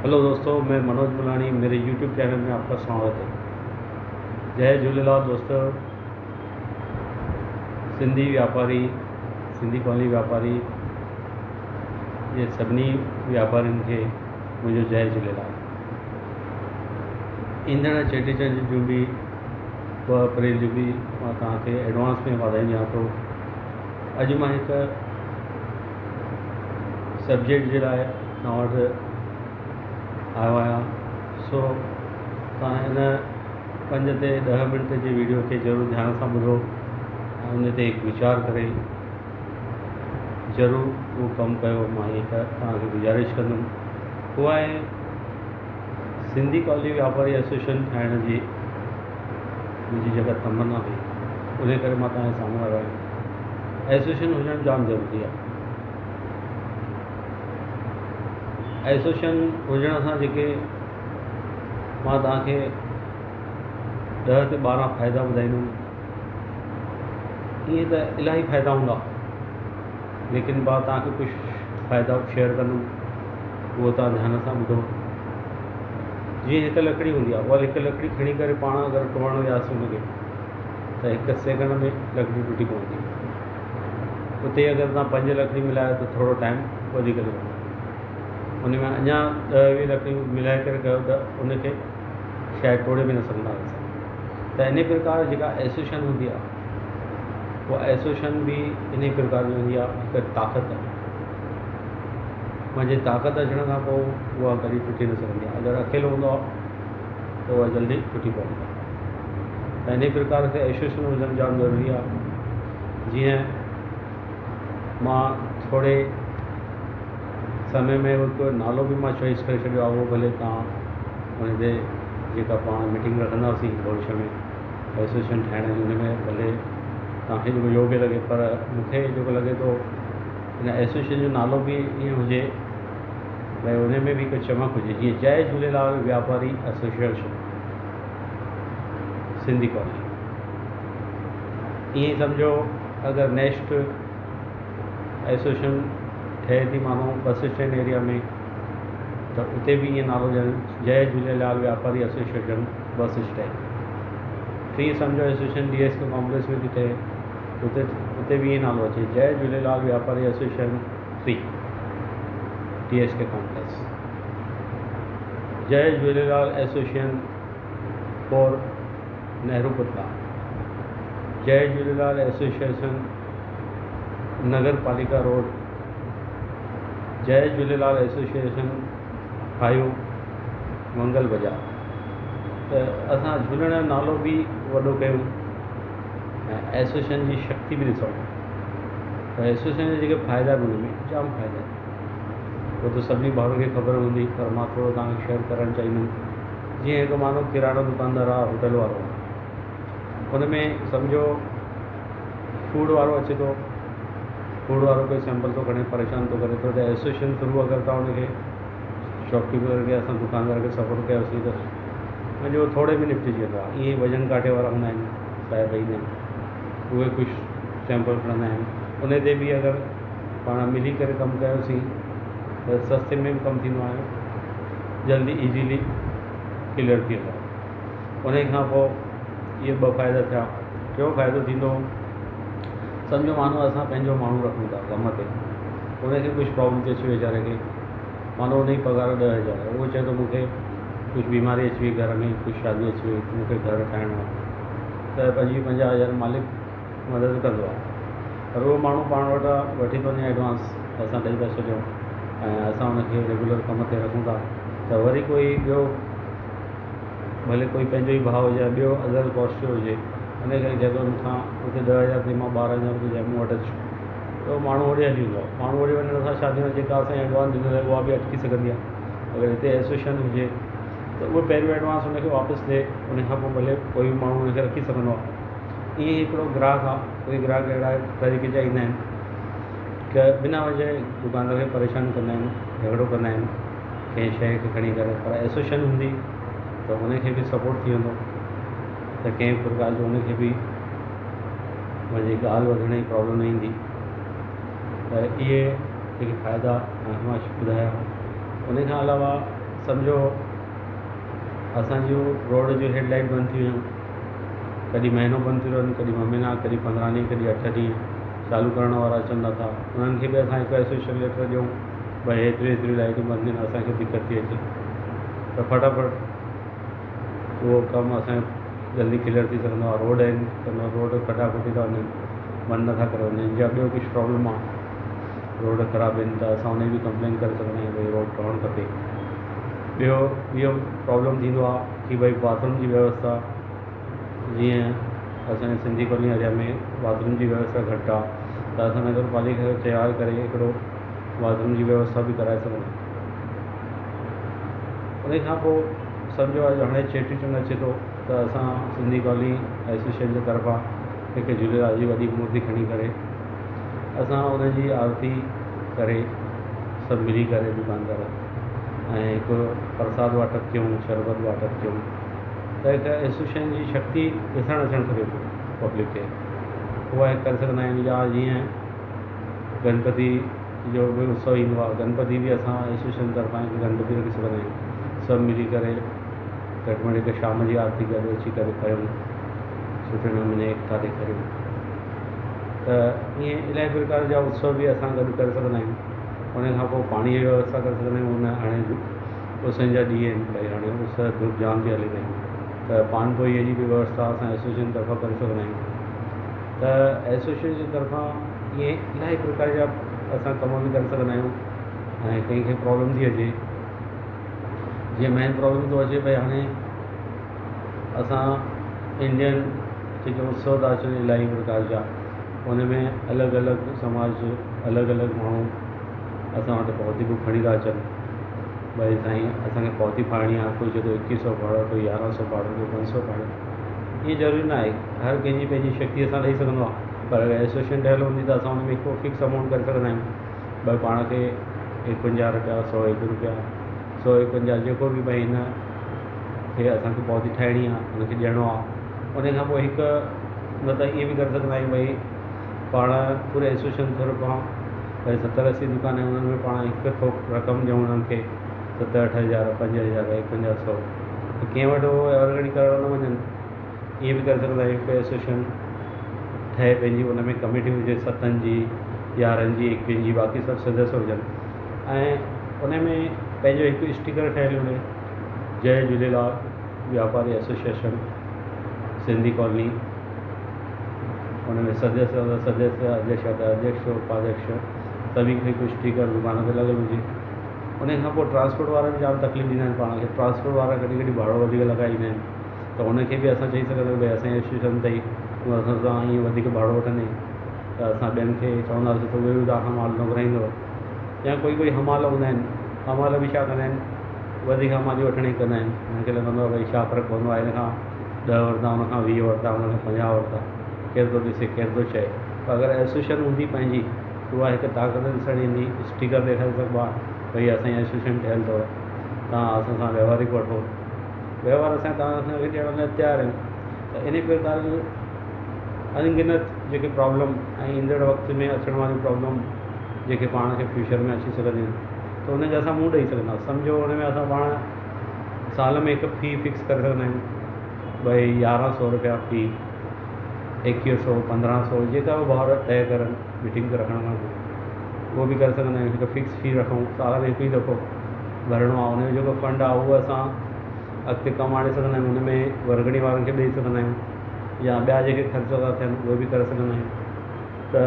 Hello दोस्तों, मैं मनोज मुलानी, मेरे यूट्यूब चैनल में आपका स्वागत है। जय झूलेलाल दोस्तों। सिंधी व्यापारी, सिंधी कॉलोनी व्यापारी जे सभिनी व्यापारियुनि खे मुंहिंजो जय झूलेलाल। ईंदड़ चेटी चंड जूं बि 2 अप्रैल जूं बि मां तव्हांखे एडवांस में वाधायूं ॾियां थो। अॼु मां हिकु सब्जेक्ट जे लाइ توهان وٽ آيو آهيان، سو توهان هن 5 تي 10 منٽ جي وڊيو کي ضرور ڌيان سان ٻڌو ۽ ان تي هڪ ويچار ڪري ضرور اهو ڪم ڪيو. مان هيءَ هڪ توهان کي گذارش ڪندم، اها آهي سنڌي ڪالوني واپاري ايسوسيئيشن ٺاهڻ جي منهنجي جيڪا تمنا هئي، ان ڪري مان توهان جي سامهون آيو آهيان. ايسوسيئيشن هجڻ جام ضروري آهي. ايسوسيئيشن هجڻ سان جيڪي مان توهان کي 10 تي 12 فائدا ٻڌائيندم، ائين ته الاهي فائدا هوندا، ليڪن مان توهان کي ڪجهه فائدا شيئر ڪندم، اهو توهان ڌيان سان ٻڌو. جيئن هڪ لڪڙي هوندي آهي، اها هڪ لڪڙي کڻي ڪري پاڻ اگر ٽوڙڻ وياسين ان کي ته هڪ سيڪنڊ ۾ لڪڙي ٽٽي پوندي. اتي اگر توهان 5 لڪڙيون ملايو ته ٿورو ٽائيم وڌيڪ لڳندو. ان ۾ اڃا 10 20 لڪڙيون ملائي ڪري ڪيو ته ان کي شايد ٽوڙي به نه سگهندا اسان. ته ان پرڪار جيڪا ايسوسيئيشن هوندي آهي، اها ايسوسيئيشن به ان پرڪار جي هوندي آهي، هڪ طاقت منجهه طاقت اچڻ کان پوءِ اها ڪڏهن ٽٽي نه سگهندي آهي. اگر اڪيلو هوندو آهي ته اها جلدي ٽٽي پوندي آهي. ته ان پرڪار کي ايسوسيئيشن هجڻ جام ضروري آهي. جيئن مان ٿوري سمي ۾ هڪ نالو به مان چوائس ڪري ڇڏيو آهي، اهو ڀلي توهان ان تي جيڪا پاڻ ميٽنگ رکنداسين ڀوشيه ۾ ايسوسيئيشن ٺاهڻ جي، ان ۾ ڀلي توهان کي جيڪو يوگيه لڳي، پر مون کي جيڪو لڳي ٿو ان ايسوسيئيشن جو نالو به ائين هجي، ڀئي ان ۾ به هڪ چمڪ هجي، جيئن جئي جهوليلال وياپاري ايسوسيئيشن سنڌي ڪالوني. ائين سمجهو اگر نيڪسٽ ايسوسيئيشن ٺهي ٿي مانو بس اسٽينڊ ايريا ۾ ته اتي به ائين نالو ڏيڻ، جئي جهوليلال وياپاري ايسوسيئيشن بس اسٽينڊ. ٽين سمجهو association D S K complex ۾ ٿي ٺهي، اتي به ائين نالو اچي، جئي Jhulelal وياپاري association 3 D S K complex. Jai Jhulelal association 4 Nehru Putla. Jai Jhulelal association Nagar Palika road. Jai Jhulelal association 5 Mangal Bazaar. ته اسان جهولڻ جو نالو به وڏو ڪيون ۽ ايسوسيئيشن جي شڪتي به ڏسون. ته ايسوسيئيشن جا جيڪي فائدا آهن، ان ۾ جام فائدا آهن، اهو ته سڀني ڀائرن کي خبر هوندي، پر مان ٿورو توهان کي شيئر ڪرڻ چاهيندم. جيئن هڪ ماڻهو ڪراڻو دڪاندار آهي، هوٽل وارو آهي، ان ۾ سمجهو فوڊ وارو اچي ٿو، فوڊ وارو ڪوئي سيمپل ٿو کڻي، پريشان ٿو ڪري ٿو، ته ايسوسيئيشن ٿرو اگر توهان ان کي شاپ ڪيپر کي، اسان دڪاندار کي سپورٽ ڪيوسين ته منهنجو ٿوري ۾ نپٽجي ويندو آهي. ائين ئي وزن ڪاٽي وارا هوندا آهن، صاحب ايندا آهن، اهي ڪجهه سيمپل کڻندا آهن، ان تي به اگر پاڻ ملي ڪري ڪم ڪيوسين ته سستي ۾ به ڪم ٿيندو آهي، جلدي ايزلي ڪليئر ٿي ويندو آهي. ان کان پوءِ اهي ٻه فائدا ٿيا. ٽيون فائدو ٿيندو، سمجهو مانو اسان پنهنجو ماڻهو رکون ٿا ڪم تي، ان کي ڪجهه پرابلم ٿي اچي ويچاري کي، مانو ان جي پگهار 10,000 آهي، اهو چئي ٿو مون کي ڪجهه بيماري اچي وئي گهر ۾ ڪجهه شادي اچي وئي، مون کي گهر ٺاهڻو آهي، ته 25 50 هزار مالڪ مدد ڪندو آهي، پر اهو ماڻهو پاڻ وٽان وٺي ٿو وڃي ايڊوانس، اسان ڏئي ٿا ڇڏيون ۽ اسان ان کي ريگيولر ڪم تي رکون ٿا، ته وري ڪوئي ٻيو ڀلي ڪوئي پنهنجو ئي ڀاءُ هجي يا ٻيو ادر ڪاسٽ جو هجي، ان ڪري چئي ٿو مون کان مون کي 10,000 ڏي، مان 12,000 ٿو ڏيان، مون وٽ اچ، ته اهو ماڻهو هوڏي هلي ويندو آهي. ماڻهو هوڏي وڃڻ سان شادي ۾ جيڪا اسان ايڊوانس ڏنل آهي اها به اٽڪي سگهندي آهي. اگر هتي ايسوسيئيشن هجي ته اهو پهريون ايڊوانس ان کي واپس ڏئي، ان کان پوءِ ڀلي ڪوئي به ماڻهو ان کي رکي سگهندو آهي. ائين ئي هڪڙو گراهڪ آهي، ڪوئي گراهڪ اهڙا طريقي جا ايندا آهن ته بنا وجهه دڪاندار کي پريشان ڪندا آهن، جهڳڙو ڪندا آهن ڪنهن شيءِ کي کڻي ڪري، پر ايسوسيئيشن هوندي ته ان کي به سپورٽ ٿي ويندو، ته ڪنهن به پرڪار جو ان کي به پنهنجي ڳالهه وڌڻ جي پرابلم نه ايندي. ته اهي جيڪي فائدا مان ٻڌايا، ان کان علاوه سمجهو اسان جون روڊ جون هيڊ لائيٽ بند ٿي ويون ڪڏهن مهينو بند ٿي رهن ڪڏهن ٻه مهينا ڪڏهن 15 ڏينهن ڪڏهن 8 ڏينهن چالو ڪرڻ وارا اچن نٿا انهن کي به اسان هڪ ايسوسيئيشن ليٽر ڏيون ڀئي هيتريون هيتريون لائيٽون بند آهن اسان کي دقت ٿي اچي ته فٽافٽ اهو ڪم اسان جو جلدي ڪليئر ٿي سگهندو آهي. روڊ آهن ته روڊ کڏا کوٽي ٿا وڃن بند نٿا ڪري وڃن يا ٻيو ڪجهه پرابلم آهي روڊ خراب آهن ته اسان ان جي به ڪمپلين ڪري سگهندا آهيون ڀئي روڊ ٺهڻ کپي. ٻيو اهو پرابلم ٿيندو آهي ڪي ڀئي باٿ روم جي ويوسٿا جيئن اسان جي Sindhi colony area ۾ bath room جي ويوسٿا گهٽ آهي ته اسان نگر پاليڪا کي تيار ڪري هڪڙو باٿ روم جي ويوسٿا به ڪرائي سگهندا آهيون. ان کان پوءِ سمجهو اڄ هاڻي چيٽي چنڊ اچي ٿو ته اسان سنڌي ڪالوني ايسوسيئيشن جي طرفان هڪ جهوليلال جي وڏي مورتي کڻي ڪري اسان ان جي آرتي ڪري سڀ ملي ڪري دڪاندار ۽ هڪ پرساد واٽپ ڪيون شربت واٽپ ڪيون ته هڪ ايسوسيئيشن جي شڪتي ڏسڻ اچڻ کپي پبلڪ کي اها هڪ ڪري سگهندا آهيون يا جيئن گڻپتي جو به اتسو ايندو آهي گڻپتي به اسان ايسوسيئيشن طرفان هڪ گڻپتي رکي سگهندا آهيون سڀ ملي ڪري گهٽ ۾ گهٽ شام جي آرتي گڏ اچي ڪري ڪيون سٺي نموني ايڪتا ڏيکاريون ته ائين الاهي پرڪار جا اتسو به اسان گڏ ڪري سگهندا آهيون ان کان پوءِ پاڻيءَ جي ويوسٿا ڪري سگهندا آهيون ان هاڻي اسن جا ڏينهن آهن ڀئي هاڻي اس ڌوپ جام ٿي هلي پئي ته پان پوئيءَ جي به ويوسٿا اسان ايسوسيئيشن طرفان ڪري سگهندا آهيون ته ايسوسيئيشن جي طرفان ائين الاهي پرڪار جا اسان ڪم به ڪري سگهندا آهيون ۽ ڪنهن کي پرابلم ٿي اچي جيئن مين پرابلم ٿو اچي پئي هاڻي اسان انڊين جيڪي اتسو ٿا اچن الاهي پرڪار جا ان ۾ الڳ الڳ سماج الڳ الڳ ماڻهو اسان وٽ پاوتي بڪ کڻي ٿا اچن ڀئي سائين اسان کي پاوتي ڦاڙڻي آهي ڪوئي چئي ٿو 2100 ڦاڙو ڪوئي 1100 ڦاڙو ڪوئي 500 ڦاڙو. ائين ضروري نه آهي هر ڪنهن جي پنهنجي شڪتيءَ سان ڏيئي سگهندو آهي پر اگر ايسوسيئيشن ٺهيل هوندي ته اسان ان ۾ هڪ فڪس امائونٽ ڪري سگهندا آهيون ڀئي پاڻ کي 51 رپيا 101 رپيا 151 جيڪو به ڀئي هن کي اسان کي پاوتي ٺاهڻي آهي هن کي ڏيڻو آهي. ان کان پوءِ هڪ نه ته ائين به ڪري سگهندا آهيون ڀئي پاڻ پوري ايسوسيئيشن طرفان ڀئي 70 80 دڪان آهن انهن ۾ پاڻ هڪ ٿوڪ رقم ڏيون انهن کي 7 8 هزار 5 هزار 51 سؤ ته ڪنهن وٽ اهو ورگڻي ڪرڻ نه وڃن. ائين به ڪري سگهندا آهيون هڪ ايسوسيئيشن ٺهي پنهنجي ان ۾ ڪميٽي هجي 7 جي 11 جي 21 جي باقي سڀ سدسيه هجن ۽ ان ۾ پنهنجو هڪ اسٽيڪر ٺهيل هجي جئي جهوليلال واپاري ايسوسيئيشن سنڌي ڪالوني. ان ۾ سدسيه ته سدسيه اڌيڪش ته اڌيڪش اپاڌيڪش سڀني کي هڪ اسٽيڪر دڪان تي لڳل هجي. ان کان پوءِ ٽرانسپورٽ وارا به جام تڪليف ڏيندا آهن پاڻ کي. ٽرانسپورٽ وارا ڪڏهن ڪڏهن ڀاڙو وڌيڪ لڳائي ايندا آهن ته ان کي به اسان چئي سگهندا آهيون ڀئي اسان جي ايسوسيئيشن اٿئي تون اسان سان ائين وڌيڪ ڀاڙو وٺندين ته اسان ٻين کي چونداسين ته اهي به توهان کان مال نه گهرائيندو. يا ڪوئي ڪوئي حمال هوندا آهن حمال به ڇا ڪندا آهن وڌيڪ حمالي وٺڻ جي ڪندا آهن. هنن کي لڳندو آهي ڀئي ڇا فرق پوندو آهي هن کان 10 ورتا هن کان 20 ورتا هن کان 50 ورتا ڪير ٿو ڏسي ڪير ٿو چئي. پر اگر ايسوسيئيشن هوندي پنهنجي ته اها هڪ طاقت ڏسڻ ايندي اسٽيڪر ڏيکاري سگهبو آهي ڀئي اسان جي ايسوسيئيشن ٺهيل اٿو توهان اسان سان ويوهارڪ وٺو ويوهار اسان توهان کي ڏيڻ لاءِ تيار آهيون. ته ان پرڪار جون انگنت جيڪي پرابلم ۽ ايندڙ وقت ۾ اچڻ واريون پرابلم جيڪي پاڻ کي فيوچر ۾ اچي سگهنديون آهن ته ان کي اسان منهن ڏيئي سگهنداسين. سمجهو ان ۾ اسان پاڻ سال ۾ هڪ في فڪس ڪري سگهندا آهيون ڀئي 1100 رپيا في 2100 1500 جيڪا به ڀائر طئي ڪرن ميٽنگ رکڻ کان پوءِ اهو به ڪري سگهندا آهيون. هڪ فڪس في رکون سال ۾ هڪ ئي دفعو ڀرڻو آهي ان جو جيڪو فنڊ آهي اهو اسان اڳتي ڪم آڻي سگهندا آهيون ان ۾ ورگڻي وارن کي ڏيئي سگهندا آهيون يا ٻيا جيڪي خرچ ٿا ٿين اهي به ڪري سگهندا آهيون. ته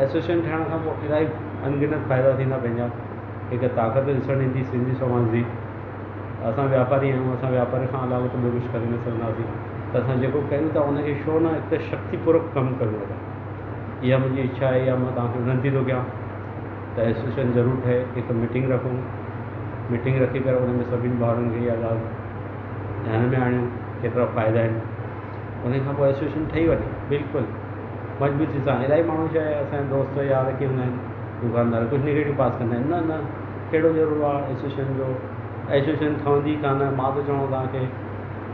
ايسوسيئيشن ٺهڻ کان پوءِ الاهي انگنت فائدا ٿيندا پنهنجا هڪ طاقت ڏسڻ ايندي سنڌي سماج جي. اسان واپاري آهيون اسان واپار کان علاوه ته ٻيو ڪجهه ڪري نه سگهنداسين ته اسان جيڪو ڪيون ٿا ان کي ڇو نه هڪ شڪتي پوروڪ ڪم ڪريون اسان. اها منهنجي اڇا آهي اها مان توهان کي وينتي ٿو ڪيان ته ايسوسيئيشن ضرور ٺهي هڪ ميٽنگ رکون ميٽنگ رکي ڪري ان ۾ سڀني ڀائرن کي اها ڳالهه ڌيان ۾ آڻيون ڪيترا فائدا آهن ان کان پوءِ ايسوسيئيشن ٺهي وڃي بلڪل مضبوطي سان. الاهي ماڻهو ڇا آهي اسان جا دوست يار ڪي هوندا آهن دڪاندار ڪجهه نيگيٽو پاس ڪندا آهن نه نه ڪهڙو ضرور آهي ايسوسيئيشن جو ايسوسيئيشن ٺهندي ڪانه مان ٿو چوان توهان کي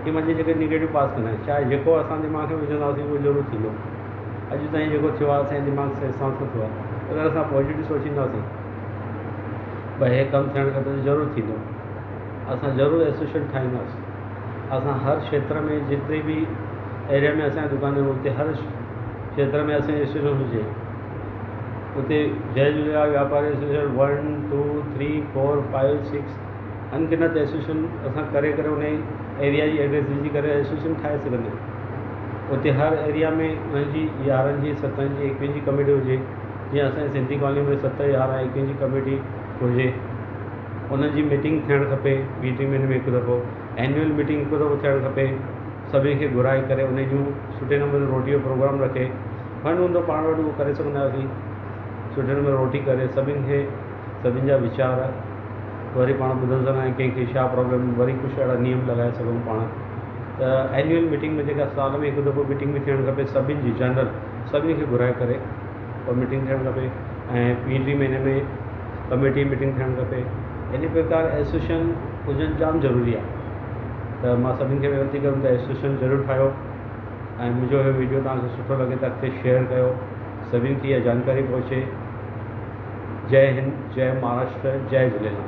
ڪه منهنجي جيڪي نيگيٽو پاس ڪندا آهن چاهي جيڪو اسان دماغ ۾ وجهنداسين اهو ضرور ٿيندو. اڄ تائين جيڪو ٿيو آهي اسان جي دماغ سان حساب سان ٿيو آهي. اگر اسان پازيٽو سوچينداسين ڀئي هي ڪم ٿيڻ کپي ته ضرور ٿيندو. اسان ضرور ايسوسيئيشن ٺاهينداسين. اسان هر کيتر ۾ جيتري به ايريا ۾ اسان جا دڪان آهن اتي هر کيتر ۾ اسان جي ايسوسيئيشن هجي. اتي جئي جهوليلال واپاري association one two three four five six انگنت association اسان ڪري ڪري ان ايريا جي ايڊريس وجهي ڪري ايسوسيئيشن ٺاهي سگهندا آهيون. اتي هر ايريا ۾ انهن جي 11 جي 7 جي 21 جي ڪميٽي هجي. جيئن اسان جي سنڌي ڪالوني ۾ 7 11 21 جي ڪميٽي هجي. انهن جي ميٽنگ ٿيڻ کپي ٻي ٽي مهيني ۾ هڪ دفعو. اينوئل ميٽنگ هڪ دفعو ٿيڻ کپي. سڀني کي گهرائي ڪري ان جون سٺي نموني روٽي جو پروگرام رکي. فنڊ هوندو پاڻ وٽ اهو ڪري سگهندا هئاسين. سٺي نموني روٽي ڪري سڀني کي سڀني جا ويچار وري پاڻ ٻڌي سگهندا آهيون ڪنهن کي ڇا پرابلم وري ڪجهه اهڙا نيم لڳائي سگهون پاڻ ته اينوئل ميٽنگ ۾ جيڪا سال ۾ هڪ دفعو ميٽنگ به ٿيڻ کپي سڀني جي جنرل سڀني کي گهرائي ڪري اها ميٽنگ ٿيڻ کپي ۽ ٻي ٽي مهيني ۾ ڪميٽي ميٽنگ ٿيڻ کپي ان پرڪار ايسوسيئيشن هجڻ جام ضروري آهي ته مان سڀني کي وينتي ڪندم ته ايسوسيئيشن ضرور ٺاهيو ۽ منهنجو هي وڊيو توهان کي سٺو لڳي ته اڳتي شيئر ڪيو سڀني کي اها جانڪاري پهچي. جئي هند جئي مهاراشٽر جئي جهوليلال.